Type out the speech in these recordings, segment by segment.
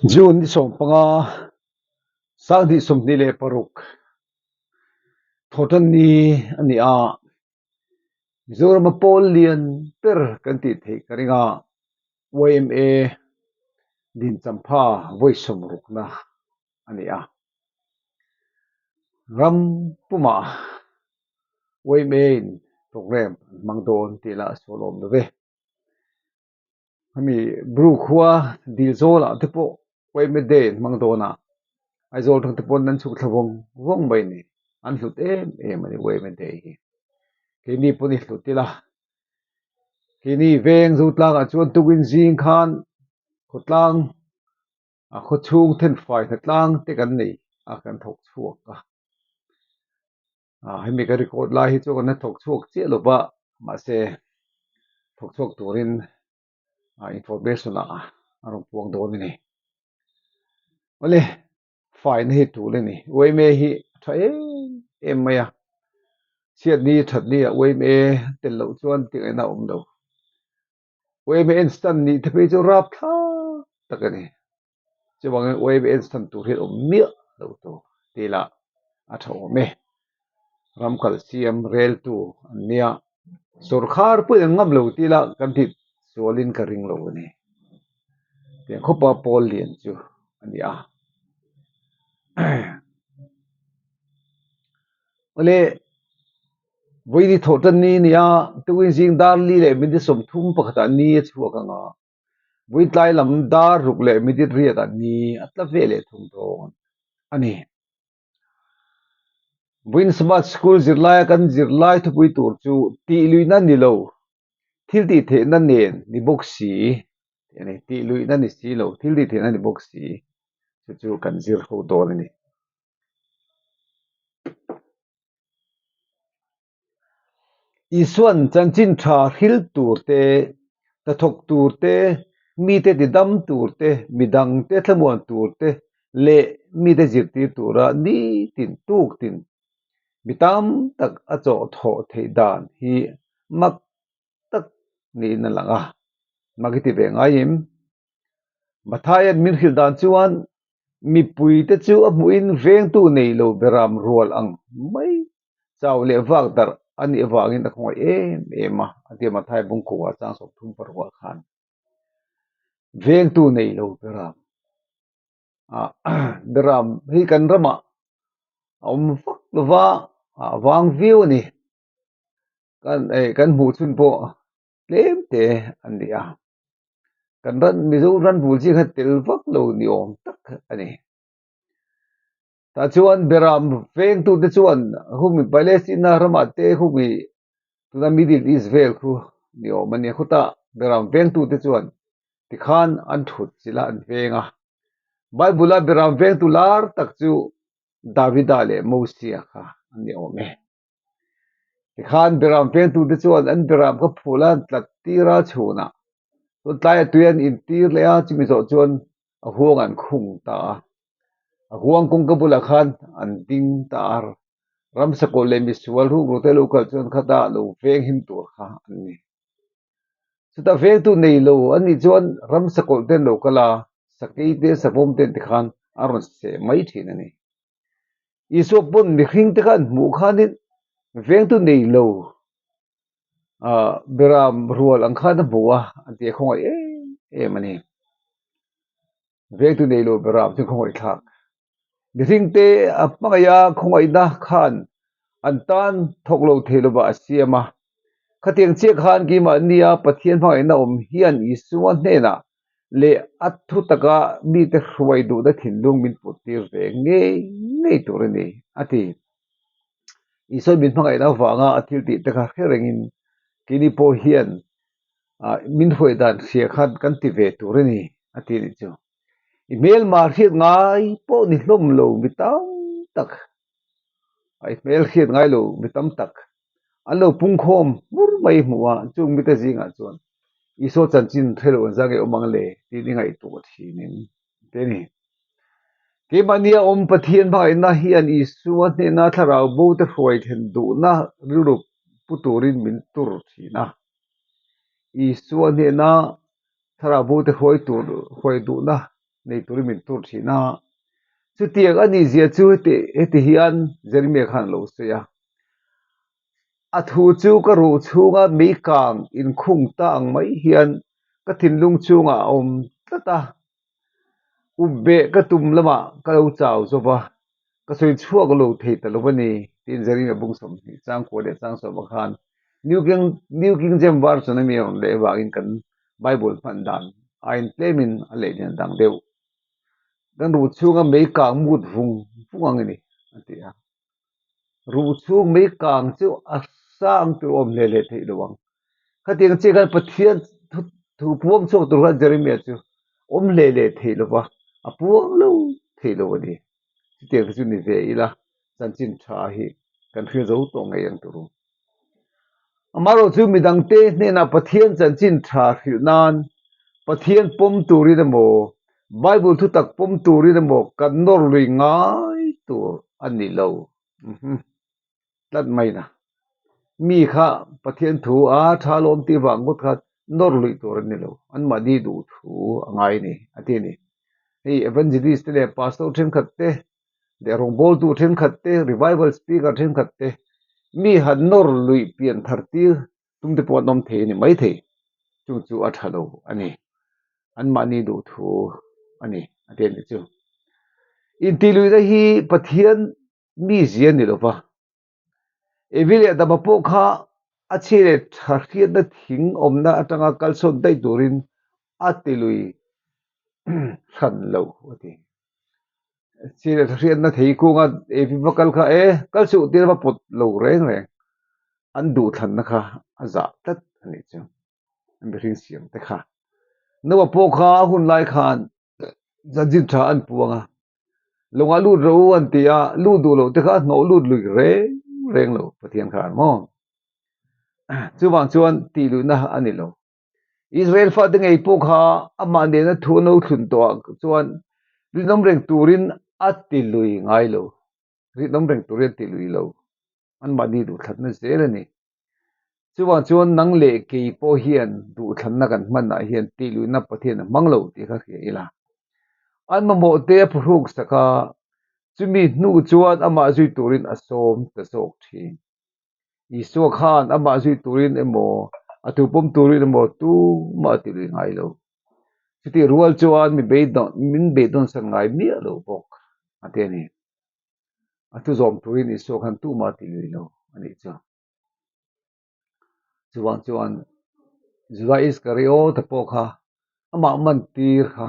June ni 15, 2026, Thawhtan ni a ni a, Mizorama pawl lian ber kan tih theih ka ring a, yma Dinchampha vawi sawmrukna a ni a. Ram pumah yma in programme an hmang dawn tih lah a sual awm lo ve. Hemi Bru khua dil zawlah te pawh yma day an hmang dawn a, Aizawl tang te pawn an chhuk thla vawng vawng mai a ni. An hlut em em a ni yma day hi. Keini pawn i hlut ila, keini veng Zotlangah chuan tukin zing khan khawtlang a khaw chhung thenfai hnatlang te kan nei a kan thawk chhuak a. Hemi ka record lai hi chu kan la thawk chhuak chiah lo va mahse thawk chhuak turin information ah a rawn puang dawn a ni. Awle faina hi tul a ni. Yma hi a tha em em mai a, chhiatni thatni ah yma tel loh chuan tih ngaihna a awm lo. Yma instant nih te phei chu rapthlak tak a ni. Chuvangin yma instant tur hi a awm miah lo tur tih lah a tha awm e. Ram kal siam reltu an nia, sawrkhar pawhin an ngam lo tih lah kan tih sualin ka ring lo a ni. Tiang khawpa pawl lian chu a ni a. Awle. Vawi thawh tan ni nia, tukin zing dar li leh minute 31 ah ni a chhuak ang a, vawi tlai lam dar ruk leh minute riat ah ni a tla ve leh thung dawn a ni. Vawiin Smart School zirlaia kan zirlai thupui tur chu tih luihna ni lo, thil tih theihna nen ni bawk si tih a ni. Tih luihna ni si lo, thil tih theihna ni bawk si chu chu kan zir ho dawn a ni. Isuan chanchin tha hril tur te, hnathawk tur te, mite tidam tur te, midangte thlamuan tur te leh mite zirtir tura nitin tuktin mi tam tak a chawhthawh theih dan hi mak tak niin a lang a, mak i ti ve ngai em? Matthia'n min hrilh dan chuan mipuite chu a hmuhin vengtu nei lo beram rual ang mai chau leh vak darh a nih avangin a khawngaih em em a, a ti a Matthai bungkua chang 36 khan. Vengtu nei lo beram beram hi kan ramah a awm vak lova a vang viau a ni. Kan eh kan hmuh chhun pawh tlem te an ni a, kan ran Mizo ran bul chi kha tel vak lo ni awm tak a ni. Tah chuan beram vengtute chuan humi Palestina ramah te humi tuna Middle East vel khu ni awm a nia khutah beram vengtute chuan tikhan an thut chilh a an veng a. Bible-a beram vengtu lar tak chu Davida leh Mosia kha an ni awm e. Tikhan beram vengtute chuan an beram kha phul a an tlat tir a chhunah chuan tlaia tui an intir leh a, chumi zawh chuan a huang an khung ta a. A huang kawngka bulah khan an ding ta a, ramsa kawlh leh misual rukru te lo kal chuan khata lo veng him tur kha an ni. Chutah vengtu nei lo an nih chuan ramsa kawlh te an lo kal a, sakei te savawm te an tikhan an rawn seh mai thin a ni. Isua pawn mihring te kha an hmuh khanin vengtu nei lo ah beram rual ang khan a hmu a an ti a khawngaih em em a ni. Vengtu nei lo beram chu khawngaih thlak. Mihring te a hmangaih a khawngaihna khan an tan thawk lo thei lova a siam a. Khatiang chiah khan keimahnia Pathian hmangaihna awm hian Isua hnenah leh a thu taka mite hruai duhna thinlung min put tir ve ngei ngei tur a ni, a ti. Isua min hmangaihna avanga a thil tih te kha hre rengin keini pawh hian min hruai dan hria khan kan ti ve tur a ni, a ti anih chu. I hmelma hriat ngai pawh ni hlawm lo mi tam tak, i hmel hriat ngai lo mi tam tak an lo pungkhawm hmur mai hmuh a, chung mite zingah chuan Isua chanchin hre lo an zang e awm ang le tiin i ngaihtuah thin em te a ni. Keimahnia awm Pathian hmangaihna hian Isua hnena thlarau bo te hruai thlen duhna rilru pu turin min tur thin a. Isua hnena thlarau bo te hruai tur hruai duhna. nei turin min tur thin a. Chutiang a nih zia chu heti heti hian Jeremia khan a lo sawi a, A thu chu ka ruh chhunga mei kang inkhung ta ang mai hian ka thinlung chhungah a awm tlat a. Up beh ka tum lamah ka lo chau zawp a, ka sawi chhuak lo thei ta lo a ni, tiin Jeremia bung 20 changkua leh changsawma khan New King New King James Version a mi a rawn leh avangin kan Bible hman dan aiin tlemin a leh lian dang deuh. Kan ruh chhunga mei kang mut vung vung ang a ni, a ti a. Ruh chhung mei kang chu a sang tur awm hle hle theih lo ang. Khatiang chiah khan Pathian thu thu puang chhuak tur khan Jeremiah chu awm hle hle theih lo va, a puang lo theih lo a ni. Chutiang te chu ni ve ila chanchin tha hi kan hria zo tawh ngei ang tur u. Amaherawhchu midangte hnenah Pathian chanchin tha hrilh nan Pathian pawm turin emaw, Bible thutak pawm turin emaw kan nawr lui ngai tur a ni lo. Tlat mai na. Mi kha Pathian thu a tha lawm tih vang ngawt kha nawr luih tur a ni lo. Anmahni duh thu a ngai a ni a ti a ni. Hei Evangelist te leh Pastor thenkhat te leh rawngbawltu thenkhat te, revival speaker thenkhat te mi han nawr luih pian thar tir tum te pawh an awm thei a ni maithei. Chung chu a tha lo a ni. Anmahni duh thu a ni a ti a nih chu. Intihluihna hi Pathian mizia ni lova, Evi leh Adama pawh kha a chhi leh tha hriatna thing awmna atanga kalsawn daih turin a ti lui hran lo a ti. Chhi leh tha hriatna thei kunga Evi va kal kha e, kal suh tir va pawt lo reng reng, an duhthlanna kha a zah tlat a nih chu, an mihring siam te kha. Noah pawh kha a hun lai khan chanchin tha an puang a, Lungah lut rawh u an ti a, lut duh loh te kha a hnawh lut lui reng reng lo Pathian khan maw? Chuvang chuan tih luihna a ni lo. Israel fate ngei pawh kha amah nena thu an lo thlun tawh ah chuan rinawm reng turin a ti lui ngai lo. Rinawm reng turin a ti lui lo. Anmahni duhthlatna zel a ni. Chuvang chuan nang leh kei pawh hian duhthlanna kan hmanah hian tihluihna Pathian a hmang lo tih kha hria ila. An mamawh te a phuhruk sak a, chumi hnu chuan amah zui turin a sawm ta zawk thin. Isua khan amah zui turin emaw, a thu pawm turin emaw tumah a tihluih ngai lo. Chutih rual chuan mi beidawn, min beidawnsan ngai miah lo bawk a ti a ni. A thu zawm turin Isua khan tumah a ti lui lo a nih chu. Chuvang chuan Juda Iskariota pawh kha amah mantir kha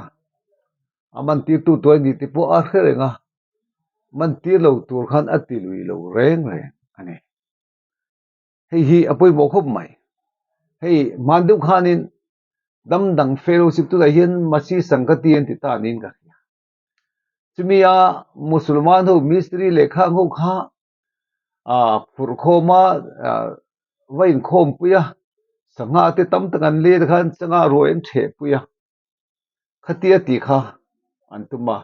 a mantirtu tur a ni tih pawh a hre reng a, mantir lo tur khan a ti lui lo reng reng a ni. Hei hi a pawimawh khawp mai. Hei hman deuh khanin dam dang fellowship tunah hian Masi Sangkati an ti ta niin ka hria. Chumi a Musulman ho mistiri leh khang ho kha ah phurh khawm a ah va inkhawm pui a sangha te tam tak an let khan sangha ruai an theh pui a khatia tih kha an tum a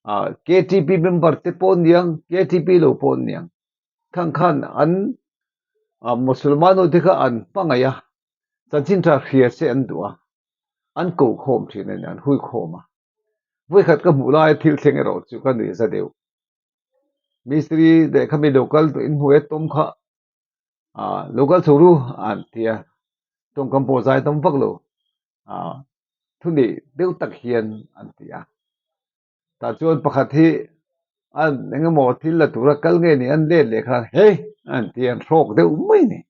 ah K T P member te pawh an ni ang K T P lo pawh an ni ang khang khan an ah Musulman ho te kha an hmangaih a chanchin tha hria se an duh a an koh khawm thin a ni an hui khawm a. Vawikhat ka hmuh laia thil thleng erawh chu ka nuih za deuh. Mistiri leh kha mi lo kal tawh in hmuh e tawm kha ah lo kal chho ru an ti a, tawngkam pawh zai tam vak lo ah thu neih deuh tak hian an ti a. Tah chuan pakhat hi an eng emaw thil la tura kal nge ni an let leh khan hei an ti a, an hrawk deuh mai a ni.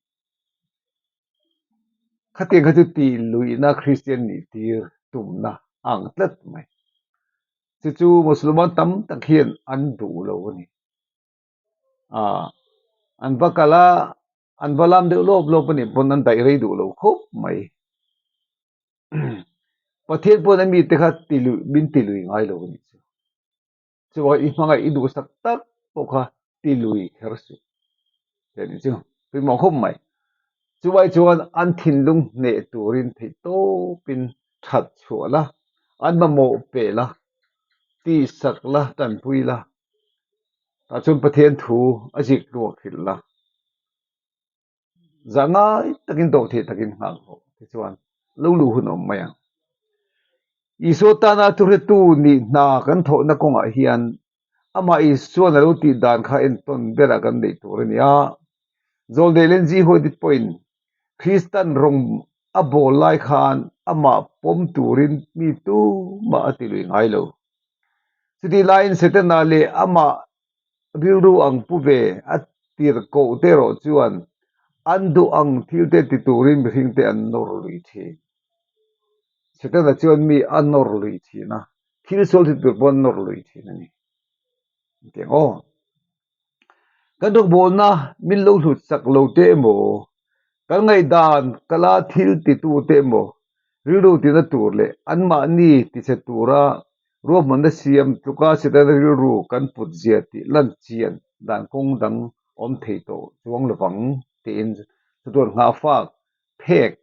Khatiang kha chu tih luihna Kristian nih tir tumna a ang tlat mai. Chu chu Musulman tam tak hian an duh lo a ni. Aaa an va kal a, an va lam deuh lawp lawp a nih pawn an daih rei duh lo khawp mai. Pathian pawn a mite kha ti luih min ti lui ngai lo a nih chu. Chuvangin i hmangaih i duhsak tak pawh kha ti lui kher suh tih a nih chu pawimawh khawp mai. Chuvai chuan an thinlung hneh turin theih tawpin that chhuah la, an mamawh pe la, tihsak la, tanpui la, tah chuan Pathian thu a zik hnuah hrilh la. Zah ngai takin dawh theih takin nghak rawh tichuan lo luh hun a awm mai ang. Isua tana thuhretu nih hna kan thawhna kawngah hian amah Isua'n a lo tih dan kha entawn berah kan neih tur a ni a. Zawlnei Lenzi Huaidit pawhin Kristan rawng a bawl lai khan amah pawm turin mi tumah a ti lui ngai lo. Chutih laiin Setana leh amah rilru ang pu ve a tirhkoh te erawh chuan an duh ang thil te ti turin mihring te an nawr lui thin. Setana chuan mi a nawr lui thin a, thil sual ti tur pawh an nawr lui thin a ni. Engtiang aw? Kan rawngbawlna min lo hlut chak lo te emaw, kan ngaihdan kala thil titu te emaw rilru tina tur leh anmahni tichhe tura ruahmanna siam tluka Setana rilru kan put zia tih lan chian dan kawng dang awm thei tawh chuang lovang tiin chatuan nghahfak phek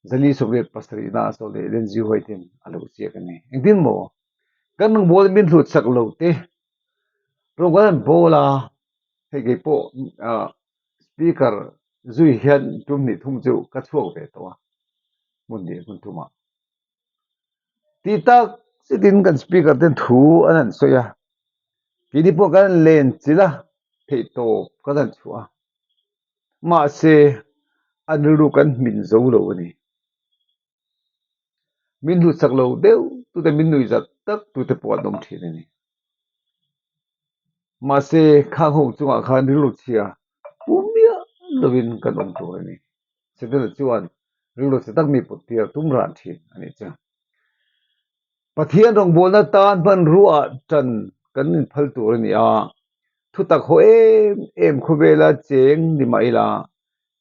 Zali 87 na a saw leh Lenzi White-in a lo ziak a ni. Engtin maw? Kan rawngbawlna min hlut chak lo te Rawng kan han bawl a, hei kei pawh ah speaker zui hian tum hnih thum chu ka chhuak ve tawh a, hmun hnih hmun thumah. Tih tak zetin kan speaker ten thu an han sawi a, keini pawh kan han len chilh a, theihtawp kan han chhuah a, mahse an rilru kan hmin zo lo a ni. Min hlutsak lo deuh tute min nuih zat tak tute pawh an awm thin a ni. Mahse khang ho chungah khan rilru chhia pu miah lovin kan awm tur a ni. Setana chuan rilru chhe tak mi put tir tum ran thin a nih chu. Pathian rawngbawlna tan hmanruaah tan kan inphal tur a ni a, thutak haw em em khawvela cheng ni mah ila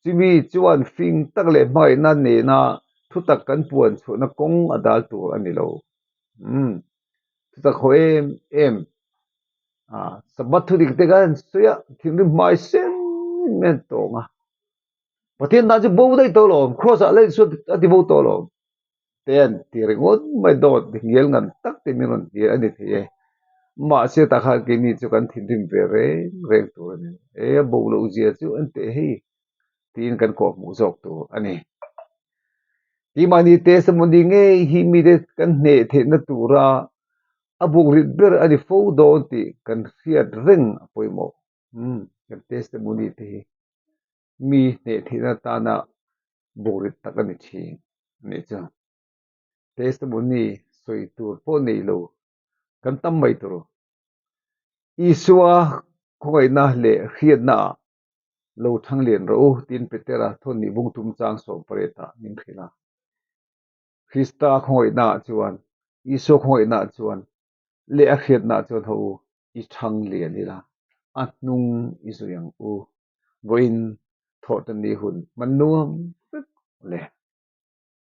Chumi chuan fing tak leh hmangaihna nena thutak kan puan chhuahna kawng a dal tur a ni lo. Umm, thutak haw em em. Ah, Sabbath thudik te khan sawi a, thinrim hmai sen in an tawng a. Pathian dan chu bo daih tawh lo, Kraws ah leh suat a ti bo tawh lo. Te an ti ringawt mai dawt hnial ngan tak te min rawn hnial a ni thei e. Mahse tah khan keini chu kan thinrim ve reng reng tur a ni. E a bo loh zia chu an teh hei tiin kan kawh hmuh zawk tur a ni. Keimahni testimony ngei hi mite kan hneh theihna tura a buk rit ber a ni fo dawn tih kan hriat reng a pawimawh. Umm kan testimony te hi mi hneh theihna tana buk rit tak a ni thin a nih chu. Testimony sawi tur pawh nei lo kan tam mai tur. Isua khawngaihna leh hriatna ah lo thang lian rawh u tiin Petera thawnni bung tum chang 18 ah min hrilh a. Krista khawngaihna ah chuan, Isua khawngaihna ah chuan leh a hriatna ah chuan ho u i thang lian ila, a hnung i zui ang u. Vawiin thawhtanni hun hman nuam vek le.